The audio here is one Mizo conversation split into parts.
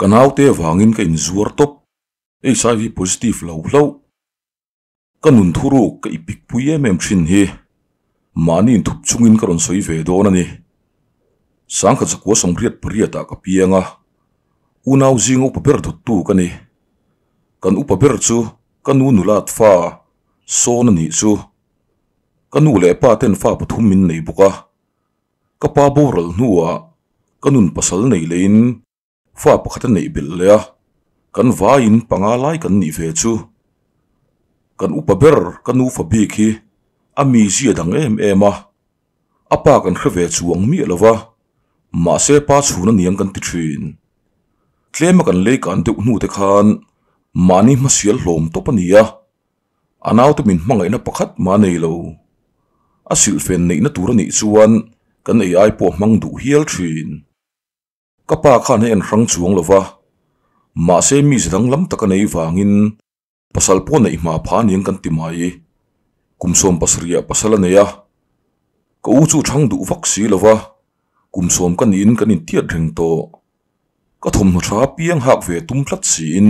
Ka naute vangin ka inzuar tawp. HIV positive lo hlauh. Ka nun thuruk ka ipik pui em em thin hi mahni inthup chungin ka rawn sawi ve dawn a ni. Sangkhat zakua sawmriat pariat ah ka piang a, unau zinga upa ber dawttu ka ni. Kan upa ber chu ka nu nulat fa sawn a nih chu. Ka nu leh pa ten fa pathum min nei bawk a, ka pa boral hnuah ka nun pasal nei leiin Fa pakhat a neih belh leh a, kan vaiin panga lai kan nih ve chu. Kan upa ber ka nufa bik hi a mizia dang em em a, a pa kan hre ve chuang miah lo va, mahse pa chhun a niang kan ti thin. Tlema kan lei kan deuh hnu te khan mahni hmasial hlawm tawp a ni a, a naute min hmangaihna pakhat mah a nei lo. A silhfen neihna tur a nih chuan kan ei ai pawh a hmang duh hial thin. Ka pa khan a en hrang chuang lo va, mahse mi ze danglam tak a nei vangin pasal pawh neih hma pha aniang kan ti mai. Kum 70 ah pasal a nei a, ka u chu thang duh vak si lo va, kum 10 ka niin kan intiat reng tawh. Ka thawmhnaw tha piang hak ve tum tlat siin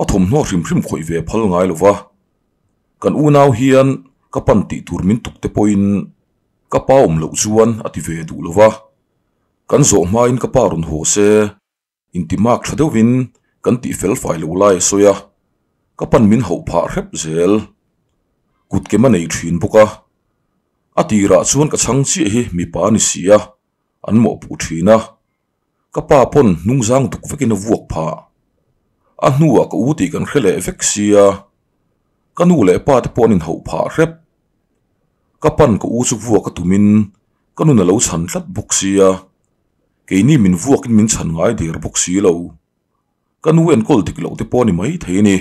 a thawmhnaw hrim hrim khawih ve phal ngai lo va, kan unau hian ka pan tih tur min tuk te pawhin ka pa awm loh chuan a ti ve duh lo va. Kan zawh hmain ka pa rawn haw se, intimak tha deuhin kan tih fel fai lo lai a sawi a, ka pan min hauh phah hrep zel. Kut kem a nei thin bawk a, a tirah chuan ka chhang chiah hi mipa a ni si a, an mawhpuh thin a, ka pa pawn hnungzang duk vekin a vuak phah. A hnuah ka u tih kan hre leh vek sia, ka nu leh pa te pawh an inhauh phah hrep. Ka pan ka u chu vuak a tumin Ka nun a lo chhan tlat bawk sia, keini min vuakin min chhan ngai der bawk si lo. Ka nu enkawl dik loh te pawh a ni mai thei a ni.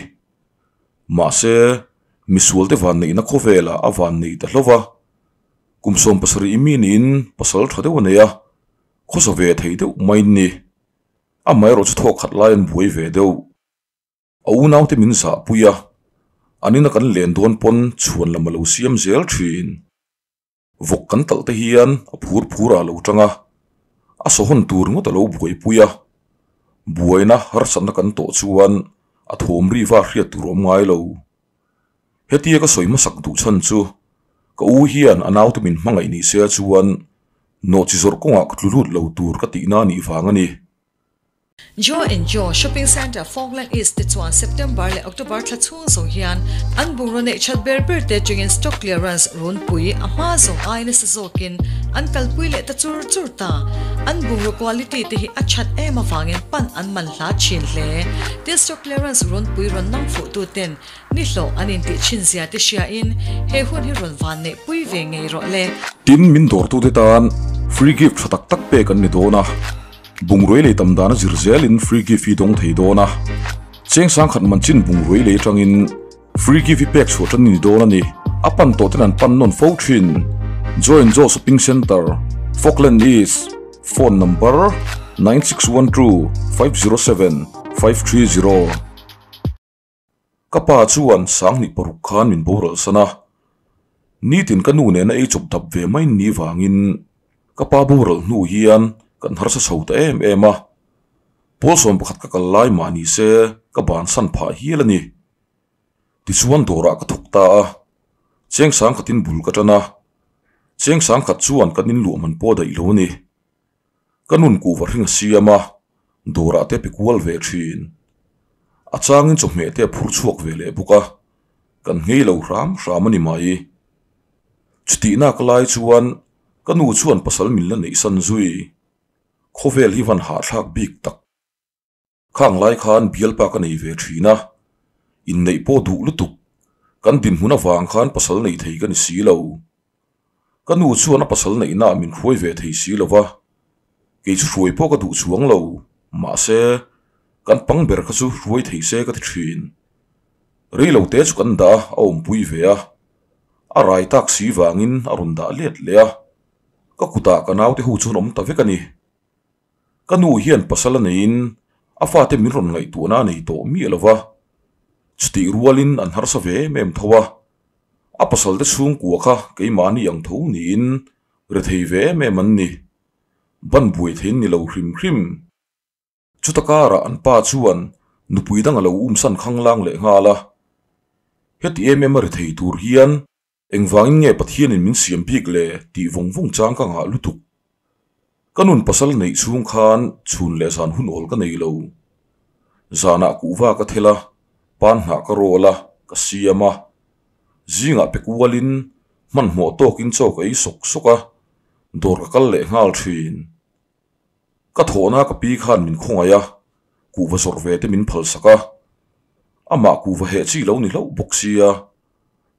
Mahse, misualte vanneihna khawvelah a vannei ta hlauh va. Kum 70 mi niin pasal tha deuh a nei a, khawsa ve thei deuh mai an ni. Amaherawh chu thawk khat lai an buai ve deuh. A unaute min zahpui a, an ina kan len dawn pawn chhuan lam a lo siam zel thin. Vawk kan talh te hian a phur phur ah lo tang a, a sawhawn tur ngawt a lo buaipui a. Buaina harsatna kan tawh chuan a thawm ri va hriat tur awm ngai lo. Hetia ka sawi hmasak duh chhan chu ka u hian a naute min hmangaih ni se chuan nawhchi zawrh kawngah ka tlu lut lo tur ka tihna a nih vang a ni. Joe and Joe Shopping Centre Falkland East te chuan September leh October thla chhung zawng hian an bungraw neih that ber ber te atangin stock clearance runpui a hma zawng ai nasa zawkin an kalpui leh ta chur chur ta. An bungraw quality te hi a that em avangin pan an man hla thin hle. Tin stock clearance runpui rawn nang fuh tu ten ni hlawh an intih thin zia te hriain he hun hi rawn van neih pui ve ngei rawh le. Tin min dawrtute tan free gift tha tak tak pek an ni dawn a. Bungrui lei tam dan a zir zelin free gift hi dawng thei dawn a, cheng sangkhat man chin bungrui lei atangin free gift hi pek chhuah tan a ni dawn a ni. A pan tawh ten an pan nawn fo thin. Joy and Joe Shopping Centre, Falkland East, Phone number, 9612 507 530. Ka pa chuan 2006 khan min boral san a, nitin ka nu nena ei chawp dap ve mai ni vangin ka pa boral hnu hian kan harsa chho ta em em a, pawl 11 ka kal lai mah ni se ka bansan phah hial a ni. Tichuan dawrah ka thawk ta a, cheng sangkhatin bul ka tan a, cheng sangkhat chuan kan inluah man pawh a daih lo a ni. Ka nun kuhva hring a siam a, dawrah te pe kual ve thin. A changin chawhmeh te a phur chhuak ve leh bawk a, kan nghei lo hram hram a ni mai. Chutihnak lai chuan ka nu chuan pasal min la neihsan zui. Khawvel hi van hahthlak bik tak. Khang lai khan bialpa ka nei ve thin a, inneih pawh duh lutuk, kan dinhmun avang khan pasal nei thei ka ni si lo. Ka nu chuan a pasal neihnaah min hruai ve thei si lo va, kei chu hruai pawh ka duh chuang lo, mahse, kan pang ber kha chu hruai thei se ka ti thin. Rei lo te chu kan dah a, a awmpui ve a, a rai tak si vangin a rawn dah let leh a, ka kutah ka naute ho chuan awm ta vek a ni. Ka nu hian pasal a neiin a fate min rawn ngaihtuahna a nei tawh miah lo va, chutih rualin an harsa ve em em tho a, a pasalte chhungkua kha keimahni ang tho niin rethei ve em em an ni. Ban buai thei an ni lo hrim hrim. Chuta karah an pa chuan nupui dang a lo umsan khanglang leh nghal a. Heti em em a ri thei tur hian engvangin nge Pathianin min siam bik le tih vawng vawng chang ka ngah lutuk. Ka nun pasal neih chhung khan chhun leh zan hun awl ka nei lo. Zanah kuhva ka thel a, pan hnah ka rawl a, ka siam a. Zingah pe kualin hmanhmawh tawkin chaw ka ei sawk sawk a, dawr ka kal leh nghal thin. Ka thawhna ka pi khan min khawngaih a, kuhva zawrh ve te min phalsak a. Amah kuhva heh chi lo ni hlauh bawk sia,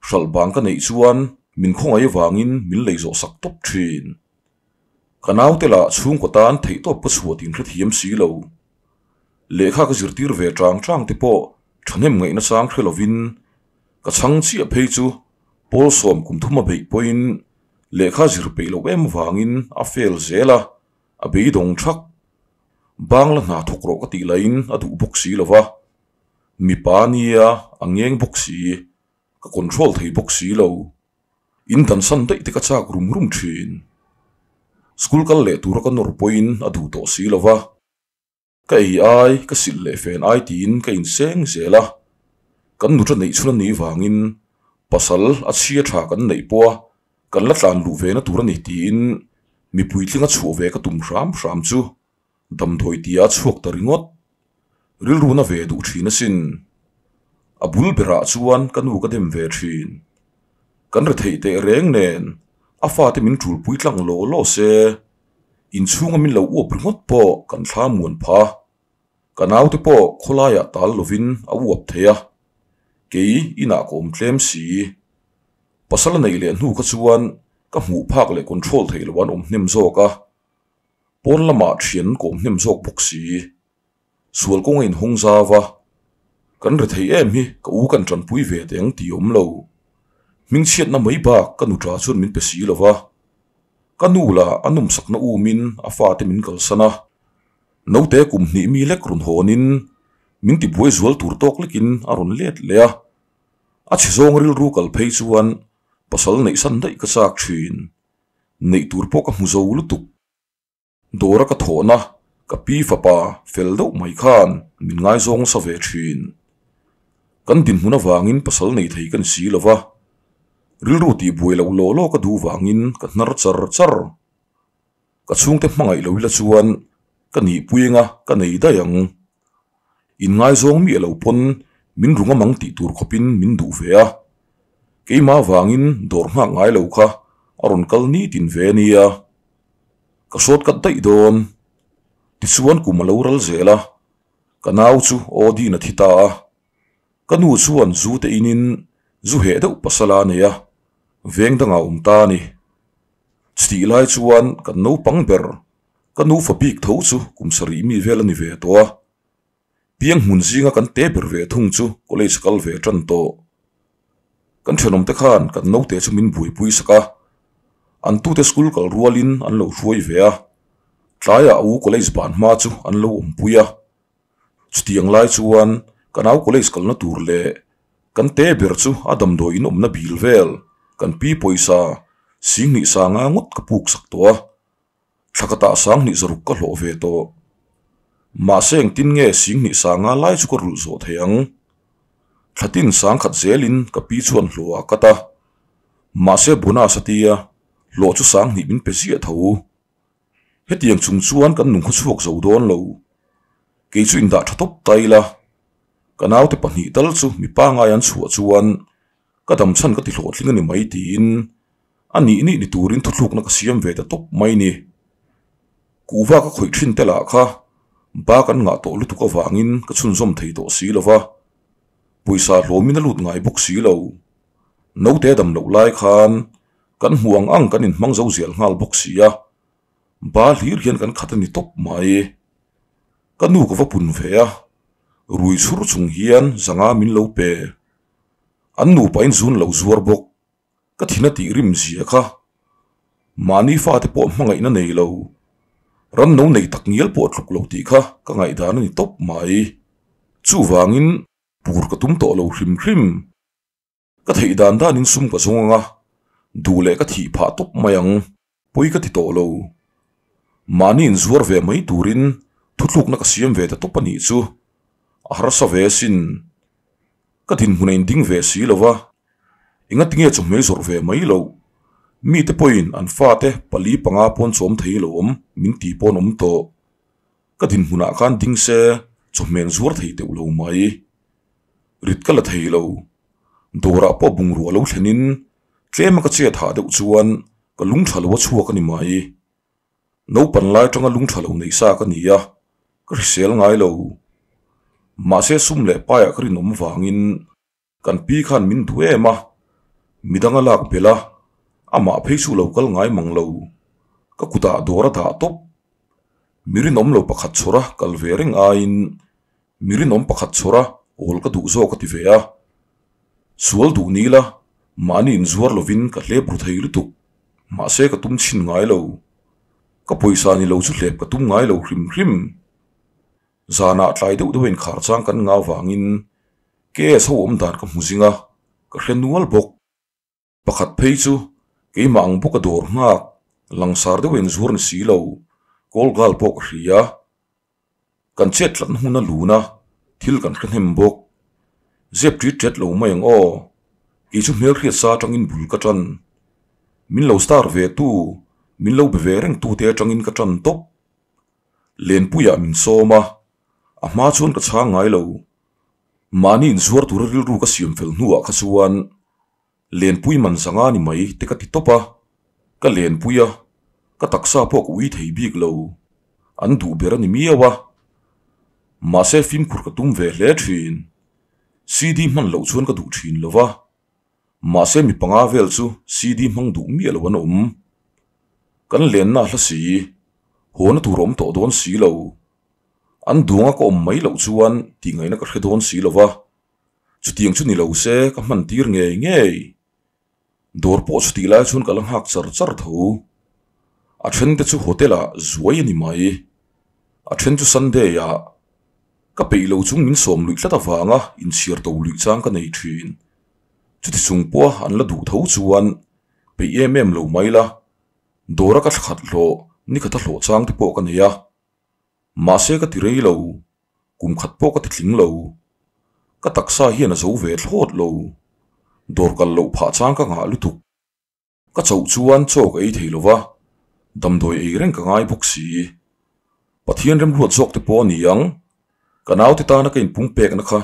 hralh bang ka neih chuan min khawngaih avangin min lei zawh sak tawp thin. Ka naute lah chhungkaw tan theihtawp ka chhuah tih hrethiam si lo. Lehkha ka zirtir ve chang chang te pawh thahnem ngaihna chang hre lovin ka chhang chiah phei chu Pawlsawm kum thum a beih pawhin lehkha zir peih loh em vangin a fail zel a, a beidawng thak. Bangla hna thawk rawh ka tih laiin a duh bawk si lo va, mipa nia a ngeng bawk si, ka control thei bawk si lo. In dansan daih te ka chak rum rum thin. School kal leh tura ka nawr pawhin a duh tawh si lo va. Ka ei ai, ka silh leh fen ai tiin ka inseng zel a. Kan nuṭa neih chhun a nih vangin pasal a chhia tha kan neih pawh a kan la tlan luh ve na tur a ni tiin mipui tlinga chhuah ve ka tum hram hram chu damdawi tia a chhuak ta ringawt. Rilruna ve duh thin asin. A bul berah chuan ka nu ka dem ve thin. Kan retheih teh reng nen a fate min ṭulpui tlang law law se. Inchhunga min lo uap ringawt pawh kan thla muan pha. Ka naute pawh khawlaiah tal lovin a uap thei a, kei inah ka awm tlem si. Pasal a neih leh hnu kha chuan ka hmuh phak leh control theih loh an awm hnem zawk a, pawn lamah thian an kawm hnem zawk bawk si. Sual kawng a inhawng zau a, kan ri thei em hi ka u kan tanpui ve teh ang tih awm lo. Hmingchhiatna mai bak ka nuṭa chuan min pe si lo va, ka nu lah a nawmsakna umin a fate min kalsan a, naute kum hnih mi lek rawn hawnin min tibuai zual tur tawk lekin a rawn let leh a, a chhe zawng rilru kal phei chuan pasal neihsan daih ka chak thin, neih tur pawh ka hmu zo lutuk. Dawra ka thawhna ka pi fapa fel deuh mai khan min ngaizawng sa ve thin. Kan dinhmun avangin pasal nei thei ka ni si lo va, rilru tih buai loh law law ka duh vangin ka hnar char char. Ka chhungte hmangaih lo ila chuan ka nihpui anga ka nei daih ang. Inngaizawng miah lo pawn min ru ngam ang tih tur khawpin min duh ve a, keimah vangin dawr nghak ngai lo kha a rawn kal nitin ve ania. Ka hrawt kat daih dawn. Tichuan kum a lo ral zel a, ka nau chu Aw-din a thi ta a. Ka nu chuan zu te inin zu heh deuh pasal a nei a, veng dangah awm ta a ni. Chutih lai chuan kan naupang ber, ka nufa bik tho chu kum sarih mi vel a ni ve tawh a. Piang hmun zinga kan te ber ve thung chu college kal ve tan tawh. Kan thenawmte khan kan naute chu min buaipui sak a, an tute school kal rualin an lo hruai ve a, tlaiah a u college ban hma chu an lo awmpui a. Chutiang lai chuan ka nau college kalna tur leh kan te ber chu a damdawi in awmna bil vel kan pi pawisa singhnih sanga ngawt ka puk sak tawh a. Thla ka tah sanghnih zaruk ka hlawh ve tawh. Mahse engtin nge singhnih sanga lai chu ka rulh zawh thei ang? Thla tin sangkhat zelin ka pi chuan hlawh a kat a. Mahse bonus a tia, hlawh chu sanghnih min pe ziah tho. Hetiang chung chuan kan nung khaw chhuak zo dawn lo. Kei chu indah tha tawp ta ila. Ka naute pahnih tal chu mi pangai an chhuah chuan ka damchhan ka ti hlawhtling a ni mai tiin A nih nih ni turin thuthlukna ka siam ve ta tawp mai ni. Kuhva ka khawih thin te lah kha ba kan ngah tawh lutuk avangin ka chhunzawm thei tawh si lo va, pawisa hlawmin a lut ngai bawk si lo. Naute dam loh lai khan kan hmuh ang ang kan inhmang zo zial nghal bawk si a, ba hlir hian kan khat a ni tawp mai. Ka nu ka va pun ve a, rui chhur chung hian zanga min lo pe. An nupain zun lo zuar bawk. Ka thin a tih rim zia kha. Mahni fate pawh hmangaihna nei lo. Ram no nei tak ngial pawh tluk lo tih kha ka ngaihdan a ni tawp mai. Chuvangin pur ka tum tawh lo hrim hrim. Ka theih dan danin sum ka zawng ang a, duh leh ka thih phah tawp mai ang, pawi ka ti tawh lo. Mahni inzuar ve mai turin. Thutlukna ka siam ve ta tawp a nih chu. A harsa ve asin. Ka dinhmun a inding ve si lo va, engatinge chawhmeh zawrh ve mai loh? Mite pawhin an fate pali panga pawn chawm thei lo awm min ti pawn awm tawh. Ka dinhmunah khan ding se chawhmeh an zuar thei teuh lo mai. Rit ka la thei lo. Dawrah pawh bungrua lo thlenin tlema ka chet hah deuh chuan ka lung tha lo a chhuak a ni mai. Naupan lai atanga lung tha lo neih sa ka ni a, ka hrisel ngai lo. Mahse sum leh paiah ka rinawm vangin kan pi khan min duh em a, midang a lak belh a, amah phei chu lo kal ngai mang lo. Ka kutah dawr a dah tawp. Mi rinawm lo pakhat chhawr a kal ve reng aiin mi rinawm pakhat chhawr a awl ka duh zawk a ti ve a. Sual duh ni ila mahni inzuar lovin ka hlep ru thei lutuk. Mahse ka tum chhin ngai lo. Ka pawisa ni lo chu hlep ka tum ngai lo hrim hrim. Zanah tlai deuh deuh a inkhar chang kan ngah avangin KS ho awm dan ka hmu zing a, ka hre nual bawk. Pakhat phei chu keimah ang bawk a dawr nghak, langsar deuh a inzuar ni si lo, call girl pawh ka hria. Kan chet tlatna hmun a lun a, thil kan hre hnem bawk. Zep ṭit ṭet lo mai ang aw. Kei chu hmelhriat sa aṭangin bul ka ṭan. Min lo star ve tu, min lo be ve reng tute aṭangin ka ṭan tawp. Lenpuiah min sawm a, a hma chuan ka chhang ngai lo. Mahni inzuar tura rilru ka siam fel hnuah kha chuan Lenpui man zanga ni mai te ka ti tawp a, ka lenpui a, ka taksa pawh ka ui thei bik lo, an duh ber a ni miau a. Mahse fimkhur ka tum ve hle thin, CD hman loh chuan ka duh thin lo va, mahse mi panga vel chu CD hmang duh miah lo an awm. Kan lenna a hla si, haw na tur a awm tawh dawn si lo, an duanga ka awm mai loh chuan tih ngaihna ka hre dawn si lo va. Chutiang chu ni lo se ka hman tir ngei ngei. Dawr pawh chutih lai chuan ka la nghak char char tho. A then te chu hotel ah zuai a ni mai. A then chu Sunday ah ka peih lo chung min sawm luih tlat avanga inchhiar to luih chang ka nei thin. Chuti chung pawha an la duh tho chuan peih em em lo mai la, dawra ka thlakhat hlawh nikhat a hlawh chang te pawh ka nei a. Mahse ka ti rei lo. Kum khat pawh ka ti tling lo. Ka taksa hian a zo ve thlawt lo. Dawr kal loh phah chang ka ngah lutuk. Ka chauh chuan chaw ka ei thei lo va, damdawi ei reng ka ngai bawk si. Pathian remruat zawk te pawh a ni ang. Ka naute tana ka inpum pekna kha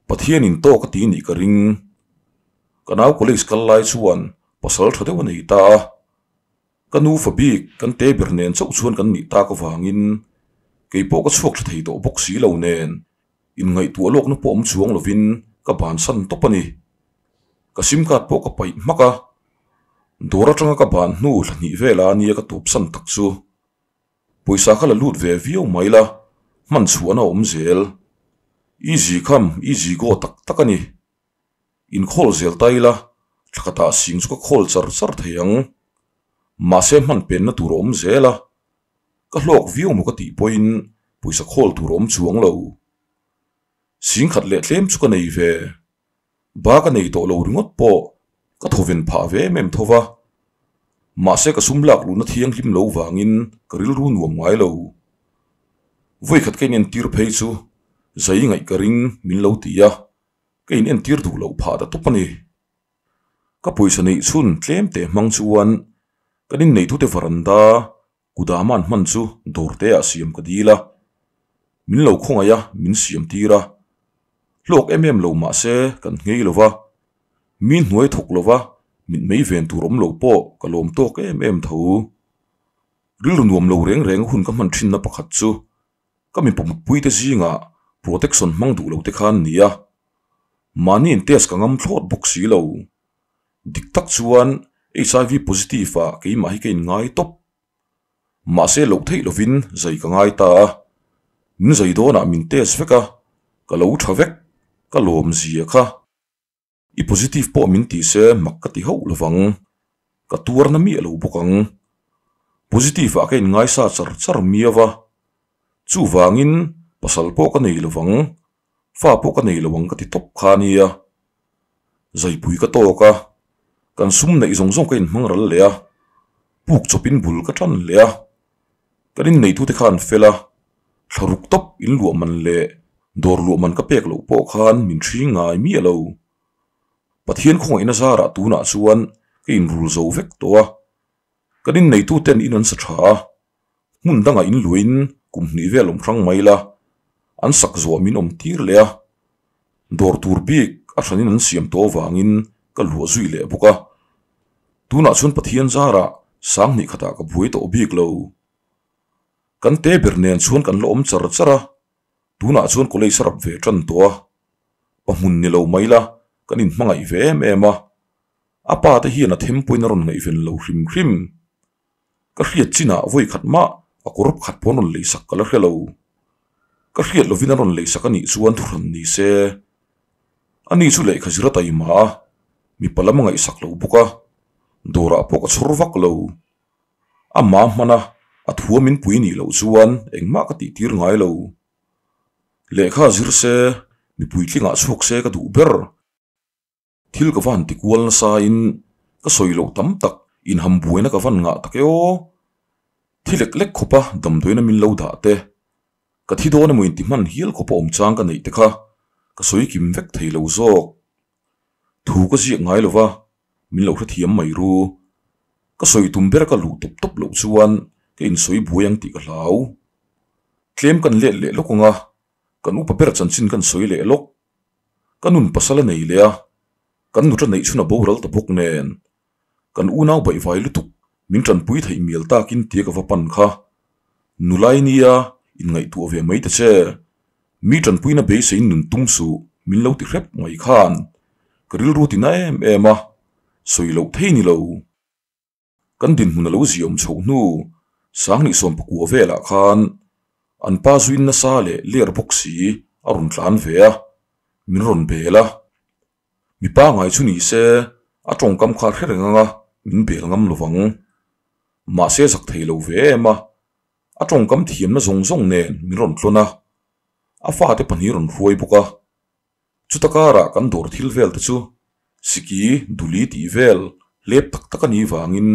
Pathianin tawk a ti nih ka ring. Ka nau college kal lai chuan pasal tha deuh a nei ta a. Ka nu fa bik kan te ber nen chauh chuan kan nih tak avangin kei pawh ka chhuak tha thei tawh bawk si lo nen inngaihtuah lawkna pawh awm chuang lovin ka bansan tawp a ni. Ka sim card pawh ka paih hmak a, dawr atanga ka ban hnu thla hnih vela ania ka tawpsan tak chu. Pawisa kha la lut ve viau mai la, hman chhuahna a awm zel. Easy come, easy go tak tak a ni. Inkhawl zel ta ila, thla khatah sing chu ka khawl char char thei ang. Mahse hman penna tur a awm zel a, ka hlawk viau maw ka tih pawhin pawisa khawl tur a awm chuang lo. Sing khat leh tlem chu ka nei ve. Ba ka nei tawh lo ringawt pawh ka thawven phah ve em em tho va. Mahse ka sum lak luhna thianghlim lo vangin ka rilru nuam ngai lo. Vawikhat ka inentir phei chu zai ngaih ka ring min lo ti a. Ka in entir duh loh phah ta tawp a ni. Ka pawisa neih chhun tlem teh hmang chuan kan inneitute varanda kudama an hman chu dawr te ah siam ka dil a. Min lo khawngaih a, min siam tir a. Hlawk em em lo mah se kan nghei lo va, mi hnuai thawk lo va mitmei ven tur awm lo pawh ka lawm tawk em em tho. Rilru nuam lo reng reng a hun ka hman thinna pakhat chu Ka mi pawmpuite zingah protection hmang duh lo te khan ni a, mahni in test ka ngam thlawt bawk si lo. Dik tak chuan HIV positive ah keimah hi ka inngai tawp. Mahse loh theih lovin zai ka ngai ta a, min zai dawnah min test vek a, ka lo tha vek, ka lawm zia kha. I positive pawh min ti se mak ka ti hauh lovang, ka tuar na miah lo bawk ang. Positive ah ka inngaisa char char miau a, chuvangin pasal pawh ka nei lovang, fa pawh ka nei lo ang ka ti tawp kha ania. Zaipui ka tawk a, kan sum neih zawng zawng ka inhmang ral leh a, puk chawpin bul ka tan leh a, kan inneitute kha an fel a. Thlaruk tawp in luah man leh dawr luah man ka pek loh pawh khan min ṭhing ngai miah lo. Pathian khawngaihna zarah tunah chuan ka inrul zo vek tawh a. Kan inneituten in an sa tha a, hmun dangah in luahin kum hnih vel awm hrang mai la, an sak zuah min awm tir leh a. Dawr tur bik a hranin an siam tawh avangin ka luah zui leh bawk a. Tunah chuan Pathian zarah sang hnih khatah ka buai tawh bik lo. Kan te ber nen chuan kan la awm char char a, tunah chuan college a rap ve tan tawh a. Pa hmun ni lo mai la, kan inhmangaih ve em em a. A pa te hian a them pawhin a rawn ngaihven lo hrim hrim. Ka hriat chinah vawi khat mah a kawr pakhat pawh an rawn leisak ka la hre lo. Ka hriat lovin a rawn leisak a nih chuan thuhran ni se. Ani chu lehkha zir a taima a, mipa lam a ngaihsak lo bawk a, dawrah pawh ka chhawr vak lo. Amah hmana a thua min pui nih loh chuan engmah ka tihtir ngai lo. Lehkha zir se, mipui tlingah chhuak se ka duh ber. Thil ka van ti kual nasa in ka sawi loh tam tak inham buaina ka van ngah tak e aw. Thi lek lek khawpa damdawiina min lo dah te, ka thi dawn emaw inti hman hial khawpa awm chang ka neih te kha ka sawi kim vek thei lo zawk. Thu ka ziak ngai lo va, min lo hrethiam mai ru. Ka sawi tum ber ka luh tawp tawp loh chuan ka insawi buai ang tih ka hlau. Tlem kan let leh lawk ang a, kan upa ber chanchin kan sawi leh lawk. Ka nun pasal a nei leh a, kan nuṭa neih chhun a boral ta bawk nen, kan unau baihvai lutuk min ṭanpui theih mial takin tia ka va pan kha. Nulai nia inngaihtuah ve mai ta che, mi ṭanpuina beiseiin nun tum suh min lo ti hrep mai khan ka rilru ti na em em a, sawi loh thei ni lo. Kan dinhmun a lo ziahawm chhoh hnu Sangnih sawmpakua velah khan an pa zuin nasa leh ler bawk si a rawn tlan ve a, min rawn bel a. Mipa ngai chu ni se a tawngkam kha hre reng anga min bel ngam lo vang. Mahse zak thei lo ve em a, a tawngkam thiamna zawng zawng nen min rawn tlawn a, a fate pahnih rawn hruai bawk a. Chuta karah kan dawr thil vel te chu Siki Duli tih vel hlep tak tak a nih vangin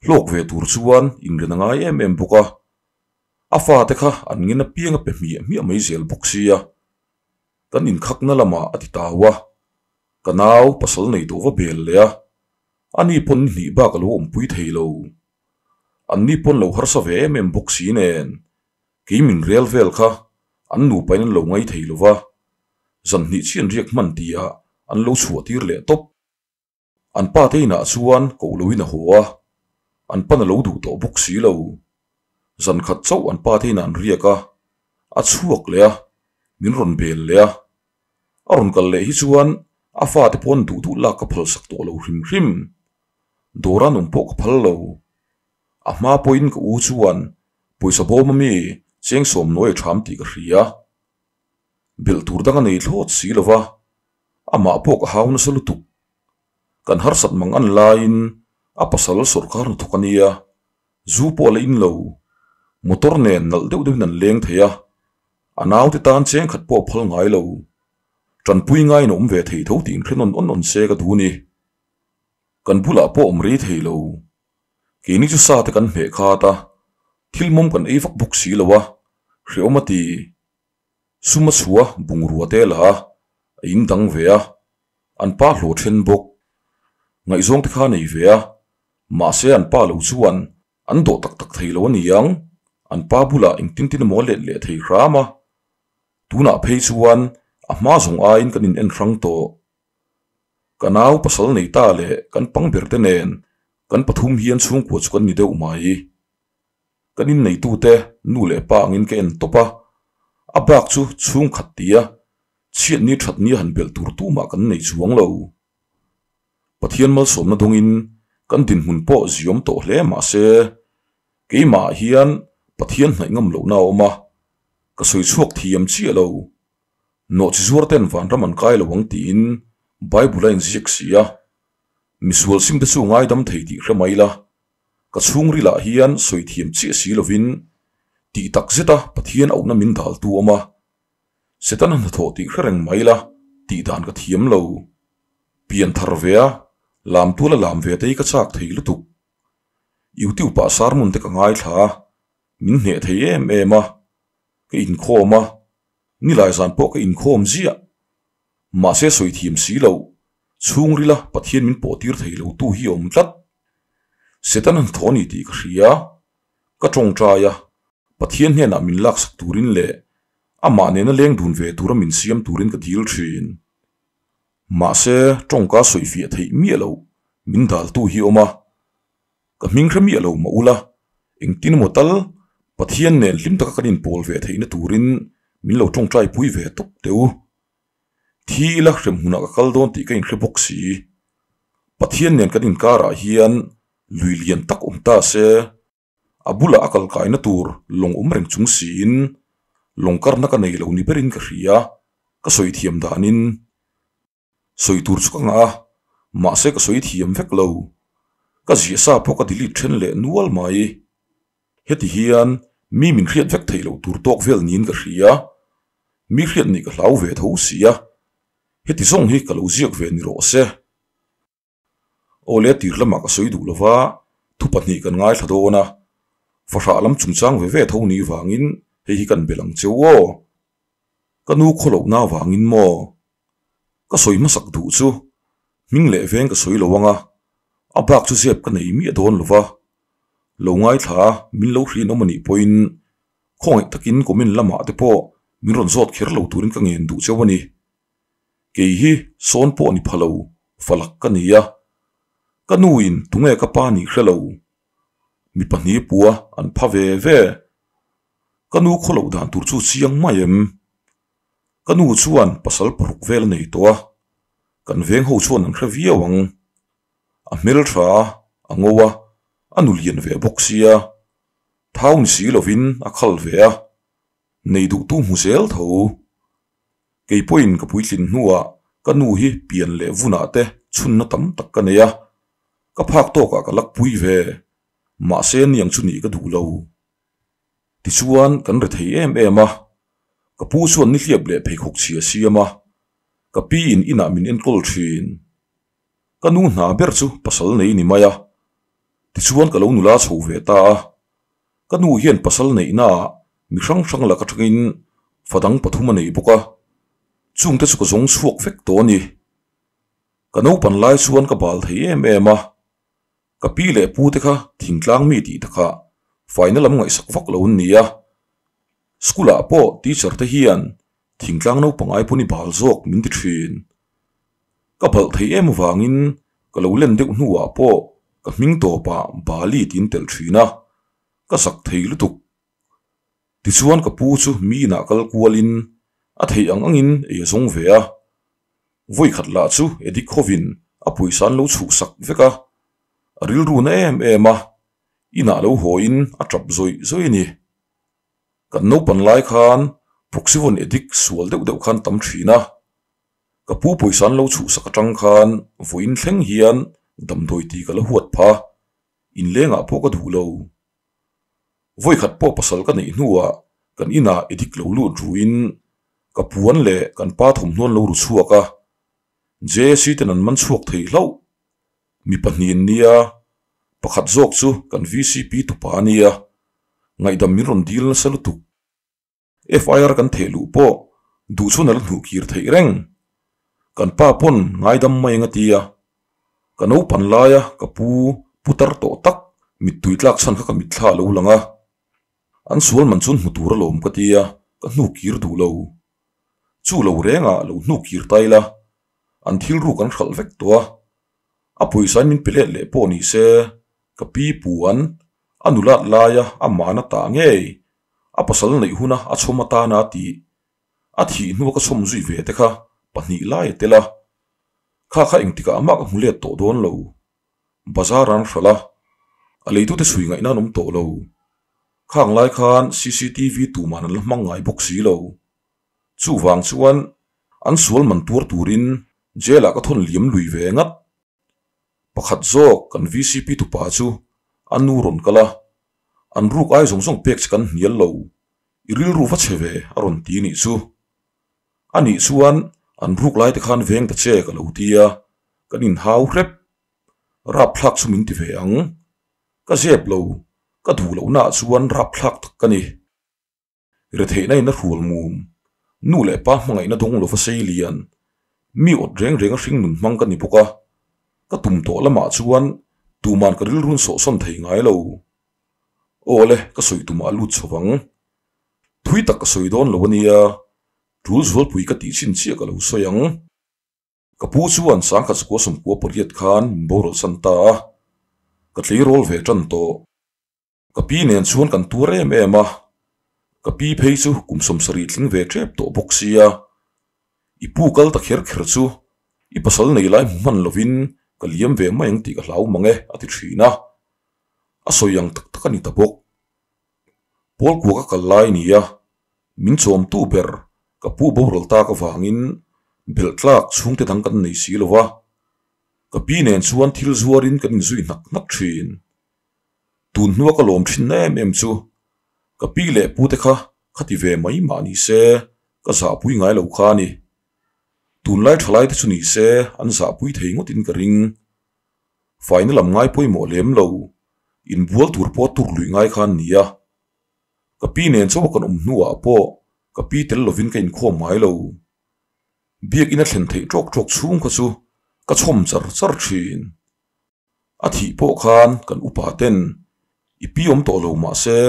hlawk ve tur chuan inren a ngai em em bawk a. A fate kha an ngen apiang a pe hmiah hmiah mai zel bawk sia. Kan inkhakna lamah a ti tau a, ka nau pasal nei tawh va bel leh a, ani pawn ni hnih bak a lo awmpui thei lo. Anni pawn lo harsa ve em em bawk si nen Kei min rel vel kha an nupain an lo ngai thei lo va, zan hnih chian riak hman tihah an lo chhuah tir leh tawp. An pa te inah chuan koh loin a haw a, an pan a lo duh tawh bawk si lo. Zan khat chauh an pa te inah an riak a, a chhuak leh a, min rawn bel leh a. A rawn kal leh hi chuan a fate pawn duh duh lak ka phalsak tawh lo hrim hrim. Dawra nung pawh ka phal lo. A hma pawhin ka u chuan pawisa bawm ami cheng sawm nuai a ṭham tih ka hria. Belh tur dang a nei thlawt si lo va, amah pawh ka hau nasa lutuk. Kan harsat mang an laiin a pasal sawrkar hnathawk a nia, zu pawh a la in lo. Motor nen nalh deuh deuhin an leng thei a, a naute tan cheng khat pawh a phal ngai lo. Ṭanpui ngaiin a awm ve thei tho tih inhre nawn awn awn se ka duh ni. Kan bulah pawh awm rei thei lo. Keini chu sa te kan hmeh khat a, thil mawm kan ei vak bawk si lo a, hrehawm a ti. Sum a chhuah a, bungrua te la a, a in dang ve a, an pa hlawh then bawk. Ngaihzawng te kha a nei ve a, mahse an pa lo chuan an dawh tak tak thei lo a ni ang, an pa bulah engtin tin emaw a let leh thei hram a. Tunah phei chuan a hma zawng aiin kan in en hrang tawh. Ka nau pasal nei ta leh kan pang ber te nen kan pathum hian chhungkua chu kan ni deuh mai. Kan inneitute nu leh pa angin ka en tawp a, a bak chu chhungkhat tia chhiatni thatni a han belh tur tumah kan nei chuang lo. Pathian malsawmna dawngin kan dinhmun pawh ziawm tawh hle mahse keimah hian Pathian hnaih ngam lohna a awm a, ka sawi chhuak thiam chiah lo. Nawhchi zuar ten vanram an kai lo ang tiin Bible a inziak si a, misual sim te chu ngaidam thei tih hre mai la, ka chhungril ah hian sawi thiam chiah si lovin tih tak zeta Pathian auhna min dal tu awm a, Setana hnathawh tih hre reng mai la tih dan ka thiam lo. Pian thar ve a, lam tuala lam ve te hi ka chak thei lutuk. YouTube ah sermon te ka ngaithla a, min hneh thei em em a. Ka inkhawm a, nilai zan pawh ka inkhawm ziah. Mahse sawi thiam si lo, chhungrila Pathian min pawh tir thei lo tu hi a awm tlat. Setana hnathawh a ni tih ka hria. Ka tawngtai a, Pathian hnenah min laksak turin leh amah nena leng dun ve tura min siam turin ka dil thin. Mahse tawngka sawifiah theih miah loh min daltu hi a awm a. Ka hming hre miah lo mah ula, engtin emaw tal Pathian nen hlim taka kan inpawl ve theihna turin min lo tawngtai pui ve tawp teh u. Thi ila hrem hmunah ka kal dawn tih ka inhre bawk si. Pathian nen kan inkarah hian lui lian tak awm ta se, a bulah a kal kaina tur lawng awm reng chung siin lawng karna ka nei lo ni berin ka hria, ka sawi thiam danin. Sawi tur chu ka ngah a, mahse ka sawi thiam vek lo. Ka ziah sa pawh ka delete then leh nual mai. Heti hian mi min hriat vek theih loh tur tawk vel niin ka hria. Mi hriat nih ka hlau ve tho sia. Heti zawng hi ka lo ziak ve ni rawh se. Aw le tir lamah ka sawi duh lova, thu pahnih kan ngaithla dawn a, fahrah lam chungchang ve ve tho ni vangin hei hi kan bel ang cheu aw. Ka nu khawlohna avangin maw? Ka sawi hmasak duh chu hming leh veng ka sawi lo ang a, a bak chu zep ka nei miah dawn lova, lo ngaithla a min lo hriin awm a nih pawhin khawngaih takin comment lamah te pawh min rawn zawt kher lo turin ka ngen duh cheu a ni. Kei hi sawn pawh ni pha lo, falak ka ni a. Ka nuin tunge ka pa nih hre lo. Mi pahnih pua an pha ve ve. Ka nu khaw loh dan tur chu chiang mai em? Ka nu chuan pasal paruk vel a nei tawh a, kan veng ho chuan an hre viau ang. A hmeltha a, a ngo a, a nu lian ve bawk sia. Thau ni si lovin a khal ve a, nei duhtu hmu zel tho. Kei pawhin ka puitlin hnuah ka nu hi pian leh vunah te chhunna tam tak ka nei a, ka phak tawkah ka lakpui ve, mahse niang chu nih ka duh lo. Tichuan kan ri thei em em a, ka pu chuan nihliap leh pheikhawk chhia siam a, ka pi in inah min enkawl thin. Ka nu hna ber chu pasal nei ni mai a, tichuan ka lo nula chho ve ta a, Ka nu hian pasal neihnaah mi hrang hrang lak atangin fa dang pathum a nei bawk a, chungte chu ka zawng chhuak vek tawh a ni. Ka naupan lai chuan ka bal thei em em a, ka pi leh pu te kha thingtlang mi tih takah faina lam ngaihsak vak lo an ni a, school ah pawh teacher te hian thingtlang naupang ai pawn i bal zawk min ti thin. Ka balh thei em avangin ka lo len deuh hnuah pawh ka hming tawpah Bali tiin telh thin a, ka zak thei lutuk. Tichuan ka pu chu mi inah kal kualin a theih ang angin ei a zawng ve a, vawikhat lah chu Edik hovin a pawisa an lo chhuhsak vek a, a rilru na em em a, inah lo hawiin a tap zawih zawih a ni. Kan naupan lai khan Proxyvon Edik sual deuh deuh khan tam thin a, Ka pu pawisa an lo chhuhsak atang khan vawiin thleng hian damdawi tih ka la huat pha, inlengah pawh ka duh lo. Vawikhat pawh pasal ka neih hnuah kan inah i dik lo lut ruin ka puan leh kan pa thawmhnaw an lo ru chhuak a, JC ten an man chhuak thei hlauh. Mi pahnih nia, pakhat zawk chu kan VCP tupa a nia, ngaihdam min rawn dil nasa lutuk. FIR kan theh luh pawh duh chhun a la hnuh kir theih reng. Kan pa pawn ngaidam mai eng a ti a. Ka naupan laia ka pu putar tawh tak mittui tlak chhan kha ka mitthla a lo lang a. An sual man chun hmu tur alawm ka ti a, ka hnuh kir duh lo. Chu lo rengah lo hnuh kir ta ila, an thil ruk an hralh vek tawh a. A pawisa in min pe let leh pawh ni se, ka pi puan a nulat laia a mana tah ngei A pasal neih huna a chhawm atana a tih, a thih hnua ka chhawm zui ve te kha pahnih lai a tel a. Kha kha engtikah mah ka hmu let tawh dawn lo. Bazar an hralh a, a leitute chhui ngaihna an awm tawh lo. Khang lai khan cctv tuman an la hmang ngai bawk si lo. Chuvang chuan an sual man tuar turin jail ah ka thawn liam lui ve ngat. Pakhat zawk kan vcp tupa chu a nu rawn kal a, an ruk ai zawng zawng pek che kan hnial lo, i rilru va che ve a rawn ti nih chu. A nih chuan an ruk lai te khan veng ta che ka lo ti a, kan inhau hrep. Rapthlak chu min ti ve ang. Ka zep lo, ka duh lohnaah chuan rapthlak tak ka ni. Retheihna in a hrual mum, nu leh pa hmangaihna dawng lova sei lian, mi awt reng reng a hring nun hmang ka ni bawk a, ka tum tawh lamah chuan tuman ka rilrun sawhsawn thei ngai lo. Aw le, ka sawi tumah a lut chho vang. Thui tak ka sawi dawn lo a nia, tul zualpui ka tih chin chiah ka lo sawi ang. Ka pu chuan sangkhat sakua sawmkua pariat khan min boral san ta a, ka tleirawl ve tan tawh. Ka pi nen chuan kan tuar em em a, ka pi phei chu kum sawmsarih tling ve tep tawh bawk sia, i pu kal ta kher kher chu i pasal nei lai hmu hman lovin ka liam ve mai ang tih ka hlau mang e a ti thin a, a sawi ang tak tak a ni ta bawk. Pawl kua ka kal lai nia, min chawmtu ber ka pu boral tak avangin belh tlak chhungte dang kan nei si lo va, ka pi nen chuan thil zuarin kan inzui hnak hnak thin. Tun hnua ka lawm thin em em chu ka pi leh pu te kha khati ve mai mah ni se ka zahpui ngai lo kha a ni. Tunlai thalai te chu ni se an zahpui thei ngawtin ka ring. Faina lam ngai pawimawh lem lo, inbual tur pawh tur luih ngai kha an ni a. Ka pi nen chauh kan awm hnuah pawh ka pi tel lovin ka inkhawm ngai lo. Biakinn a thlen theih tawk tawk chhung kha chu ka chhawm char char thin. A thih pawh khan kan upa ten i pi awm tawh lo mahse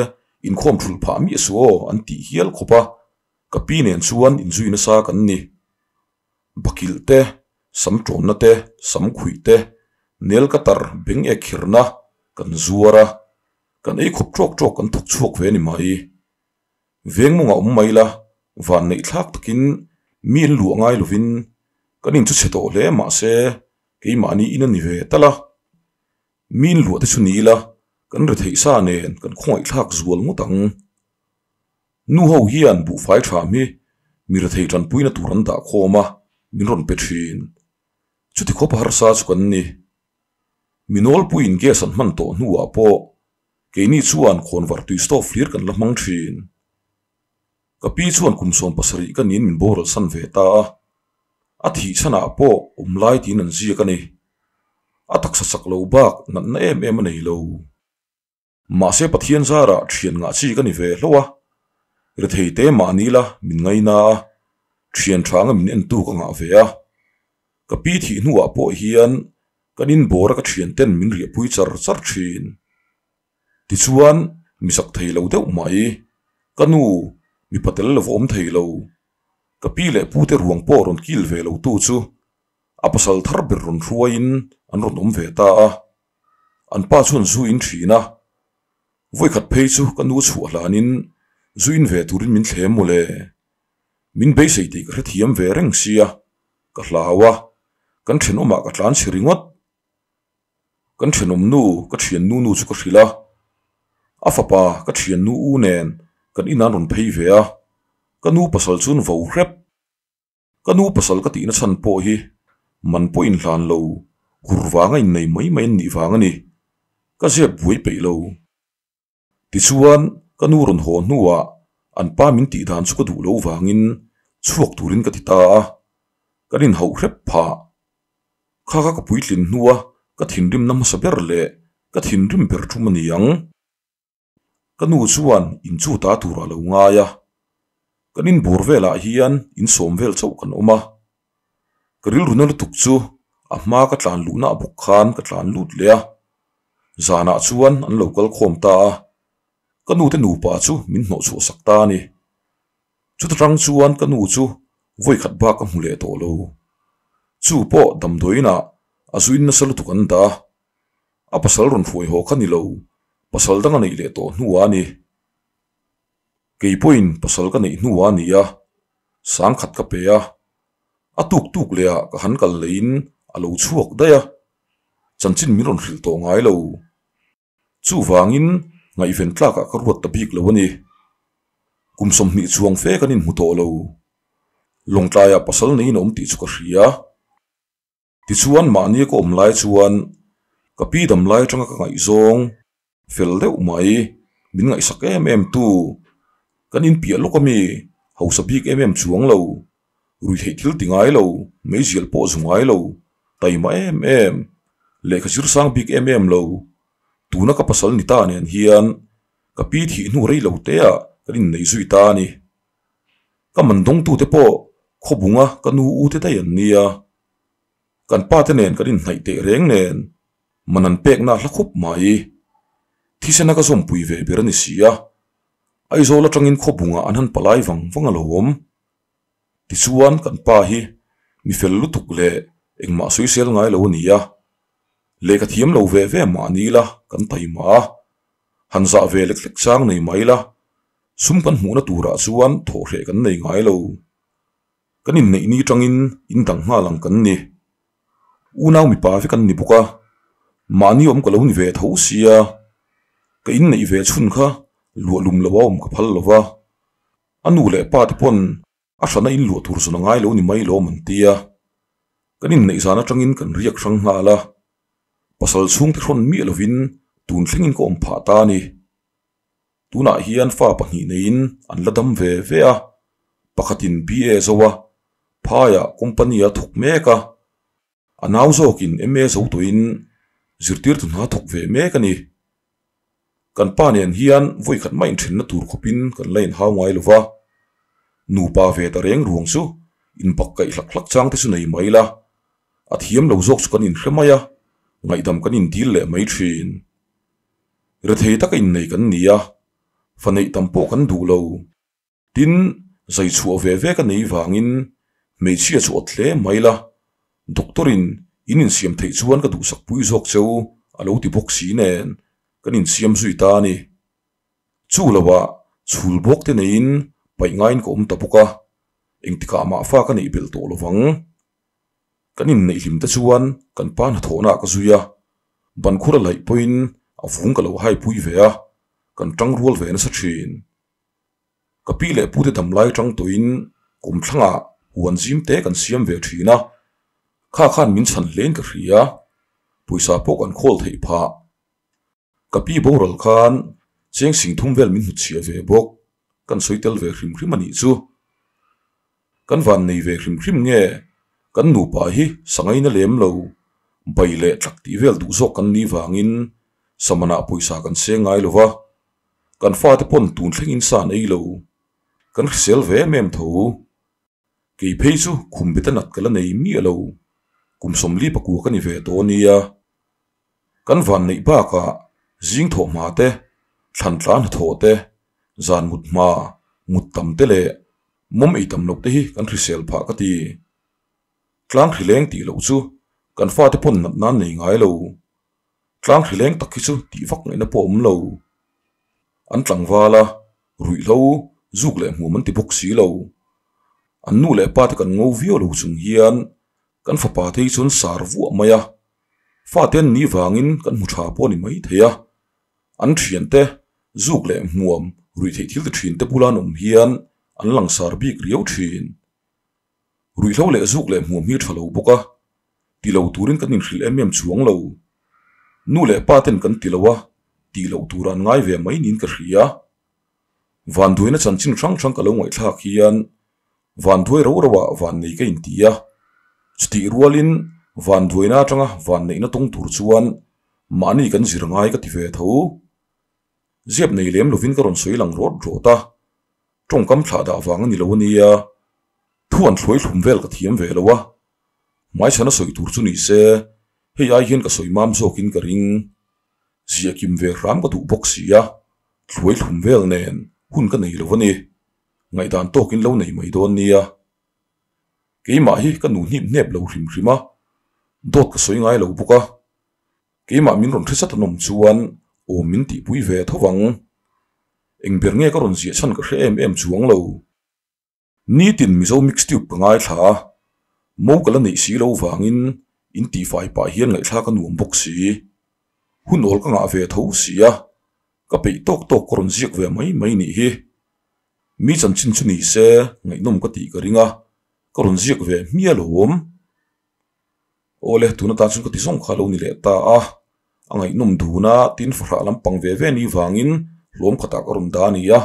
inkhawm thulh phah miah suh aw an tih hial khawp a, ka pi nen chuan inzui nasa kan ni. Bakilh te, sam tawnna te, sam khuih te, nel ka tar beng ek khirna kan zuar a, kan ei khawp tawk tawk kan thawk chhuak ve ni mai. Veng mawngah awm mai la, van neih thlak takin mi an luah ngai lovin kan inchu chhe tawh hle mahse Keimahni in a ni ve tal a, mi in luah te chu ni ila kan ri theih sa nen kan khawngaihthlak zual ngawt ang. Nu ho hian buhfai tham hi mi rethei tanpuina tur an dah khawm a, min rawn pe thin. Chuti khawp harsa chu kan ni. Mi nawlpuiin gas an hman tawh hnuah pawh keini chuan khawnvar tui stove hlir kan la hmang thin. Ka pi chuan kum 70 ka niin min boral san ve ta a, a thih chhanah pawh awm lai tiin an ziak a ni. A taksa chak lo bak natna em em a nei lo. Mahse Pathian zarah thian ngah chi ka ni ve hlauh a, rethei te mahni la min ngaina a, thian tha anga min entu ka ngah ve a. Ka pi thih hnuah pawh hian kan inbawr a ka thian ten min riahpui char char thin. Tichuan, mi zak thei lo deuh mai. Ka nu, mipa tel lo va awm thei lo. Ka pi leh pu te ruang pawh rawn kil ve lo tu chu a pasal thar ber rawn hruaiin an rawn awm ve ta a. An pa chuan zu in thin a. Vawikhat phei chu ka nu chhuah hlanin zu in ve turin min thlem mawle. Min beisei tih ka hrethiam ve reng sia, ka hlau a, kan thenawmah ka tlan chhe ringawt. Kan thenawm nu ka thian nu nu chu ka hrilh a, a fapa ka thian nu u nen kan inah rawn phei ve a, ka nu pasal chuan vo hrep. Ka nu pasal ka tihna chhan pawh hi man pawh inhlan lo, hur vanga innei mai mai an nih vang a ni. Ka zep buai peih lo. Tichuan, ka nu rawn haw hnuah an pa min tih dan chu ka duh lo vangin chhuak turin ka ti ta a, kan inhauh hrep phah. Kha kha ka puitlin hnua ka thinrimna hmasa ber leh ka thinrim ber thum a ni ang. Ka nu chuan inchu ta turah lo ngai a, kan inbawr velah hian insawm vel chauh kan awm a. Ka rilru na lutuk chu a hma ka tlan luhna a bawk khan ka tlan lut leh a, zanah chuan an lo kal khawm ta a, ka nu te nupa chu min hnawh chhuah sak ta a ni. Chuta tang chuan ka nu chu vawi khat bak ka hmu leh tawh lo. Chu pawh damdawiinah a zuin nasa lutuk an dah a, a pasal rawn hruai haw kha ni lo, pasal dang a neih leh tawh hnuah a ni. Kei pawhin pasal ka neih hnuah a ni a, sangkhat ka pe a, a tuk tuk leh ah ka han kal leiin a lo chhuak daih a, chanchin min rawn hrilh tawh ngai lo. Chuvangin ngaihven tlakah ka ruat ta bik lo a ni. Kum 20 chuang fe kan inhmu tawh lo. Lawngtlaiah pasal neiin a awm tih chu ka hria. Tichuan mahni ka awm lai chuan ka pi dam lai atanga ka ngaihzawng fel deuh mai, min ngaihsak em em tu, kan inpiah lawk ami hausa bik em em chuang lo, ruihtheih thil ti ngai lo, meizial pawh zu ngai lo, taima em em, lehkha zir sang bik em em lo, tuna ka pasal ni ta nen hian ka pi thih hnu rei lo te ah. kan innei zui ta a ni. Ka man dawngtute pawh khawbunga ka nu u te daih an nia. Kan pa te nen kan inhnaih teh reng nen man an pekna a hla khup mai. Thisena ka zawmpui ve ber a ni si a, Aizawl atangin khawbungah an han palai vang vang alawm. Tichuan kan pa hi mi fel lutuk leh engmah sawisel ngai lo a ni a, lehkha thiam lo ve ve mah ni ila kan taima a, han zah ve lek lek chang nei mai ila, sum kan hmuhna turah chuan thawhhreh kan nei ngai lo. Kan inneih ni tangin in dang nghal ang kan ni. Unau mipa vek an ni bawk a, mahni awm ka lo ni ve tho sia, ka inneih ve chhun kha luah lum lo a awm ka phal lo va. A nu leh pa te pawn a hrana in luah tur zawn a ngai lo ni mai lawm an ti a. Kan inneih zan atangin kan riak hrang nghal a, pasal chhungte hrawn miah lovin tun thlengin ka awm phah ta a ni. Tunah hian fa pahnih neiin an la dam ve ve a, pakhatin BA zo a, phaiah company a thawk mek a, a nau zawkin MA zo tawhin zirtirtu hna thawk ve mek a ni. Kan pa nen hian vawikhat mah inthenna tur khawpin kan la inhau ngai lo va, nupa ve ta reng ruang chu inbak kaih hlak hlak chang te chu nei mai la, a thiam lo zawk chu kan inhre mai a, ngaihdam kan indil leh mai thin. Rethei taka innei kan ni a, fa neih tam pawh kan duh lo. Tin, zai chhuah ve ve ka nei vangin hmeichhia chu awt hle mai la, doctor in in insiam theih chuan ka duhsak pui zawk cheu a lo ti bawk si nen kan insiam zui ta a ni. Chu loah chhul bawk te neiin paih ngaiin ka awm ta bawk a, engtikah mah fa ka neih belh tawh lovang. Kan inneih hlim te chuan kan pa hnathawhna ah ka zui a, bankhur a laih pawhin a vung ka lo hai pui ve a, kan tang rual ve nasa thin. Ka pi leh pute dam lai tang tawhin kumthlangah huan zim te kan siam ve thin a, kha khan min chhan hlein ka hria, pawisa pawh kan khawl theih phah. Ka pi boral khan cheng sing thum vel min hnutchhiah ve bawk, kan sawi tel ve hrim hrim a nih chu. Kan van nei ve hrim hrim nge kan nupa hi sangaina lem lo, bai leh tlak tih vel duh zawk kan nih vangin samanah pawisa kan seng ngai lo va, kan fate pawn tun thlengin sa an ei lo, kan hrisel ve em em tho. Kei phei chu khum bet a nat ka la nei miah lo, kum sawmli pakua ka ni ve tawh a nia. Kan van neih bakah zing thawh hma te, thlan tla hnathawh te, zan mut hma, mut tam te leh mawm ei tam loh te hi kan hrisel phah ka ti. Tlang hrileng tih loh chu kan fate pawn nat nan nei ngai lo. Tlang hrileng tak hi chu tih vak ngaihna pawh awm lo. An tlangval a, ruihhlo, zuk leh hmuam an ti bawk si lo. An nu leh pa te kan ngo viau lo chung hian kan fapa te hi chuan sar vuah mai a, fate an nih vangin kan hmu tha pawh a ni mai thei a. An thiante, zuk leh hmuam, ruihtheih thil ti thin te bula an awm hian an langsar bik riau thin. Ruihhlo leh zuk leh hmuam hi tha lo bawk a, ti lo turin kan inhrilh em em chuang lo. Nu leh pa ten kan ti lo a, tih loh tur an ngai ve mai niin ka hria. Vanduaina chanchin hrang hrang ka lo ngaihthlak hian vanduai ro ro ah vannei ka inti a, chutih rualin vanduaina atanga vanneihna tawng tur chuan mahni kan zir ngai ka ti ve tho. Ziap nei lem lovin ka rawn sawi lang rawt rawt a, tawngkam thlah dah vang a ni lo a nia. Thu an thluai thlum vel ka thiam ve lo a, hmaichhana sawi tur chu ni se, hei ai hian ka sawi mam zawkin ka ring. Ziah kim ve hram ka duh bawk si a, thluai thlum vel nen hun ka nei lo a ni. Ngaihdan tawkin lo nei mai dawn nia. Keimah hi ka nu hnip hnep lo hrim hrim a, dawt ka sawi ngai lo bawk a. Keimah min rawn hre sat an awm chuan awm min tihpui ve tho vang. Engber nge ka rawn ziah chhan ka hre em em chuang lo. Nitin Mizo Mix Tube ka ngaithla a, mo ka la neih si lo vangin in tihfai pah hian ngaihthlak a nuam bawk si. Hun awl ka ngah ve tho si a, ka peih tawk tawk ka rawn ziak ve mai mai nih hi. Mi chanchin chu ni se ngaihnawm ka tih ka ring a, ka rawn ziak ve hmial awm. Awle, tun atan chuan ka ti zawng kha lo ni leh ta a, a ngaihnawm dun a, tin fahrah lampang ve ve ni vangin hlawm khatah ka rawn dah a ni a,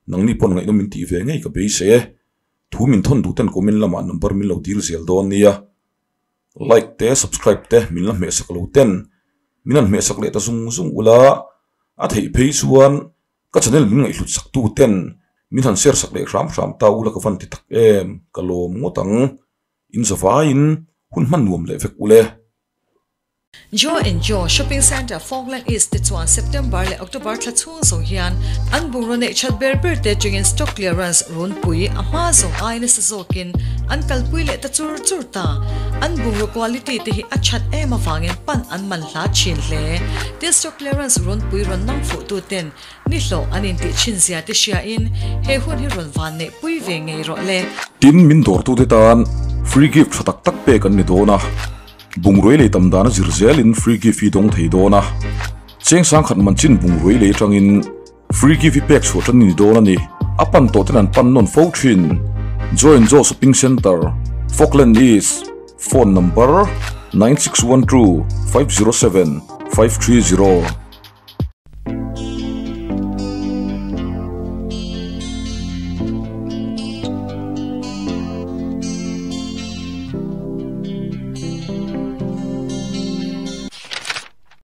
nangni pawn ngaihnawm min tih ve ngei ka beisei e. Thu min thawn duh ten comment lamah number min lo dil zel dawn nia. Like te subscribe te min la hmehsak lo ten min han hmehsak leh ta zung zung ula, a theih phei chuan ka channel min ngaihhlut sak tu ten. Min han share sak leh hram hram ta ula ka van ti tak em, ka lawm ngawt ang. In zavaiin hun hman nuam leh vek ule. Joe and Joe Shopping Centre Falkland East te chuan September leh October thla chhung zawng hian an bungraw neih that ber ber te atangin stock clearance runpui a hma zawng ai nasa zawkin an kalpui leh ta chur chur ta. An bungraw quality te hi a that em avangin pan an man hla thin hle. Tin stock clearance runpui rawn nang fuh tu ten ni hlawh an intih thin zia te hriain he hun hi rawn van neih pui ve ngei rawh le. Tin min dawrtute tan free gift tha tak tak pek an ni dawn a. Bungrui lei tam dana zir zelin free gift hi dawng thei dawn a, cheng sangkhat man chin bungrui lei atangin free gift hi pek chhuah tan a ni dawn a ni. A pan tawh ten an pan nawn fo thin. Join Joe Shopping Centre, Falkland East, Phone number, 9612 507 530.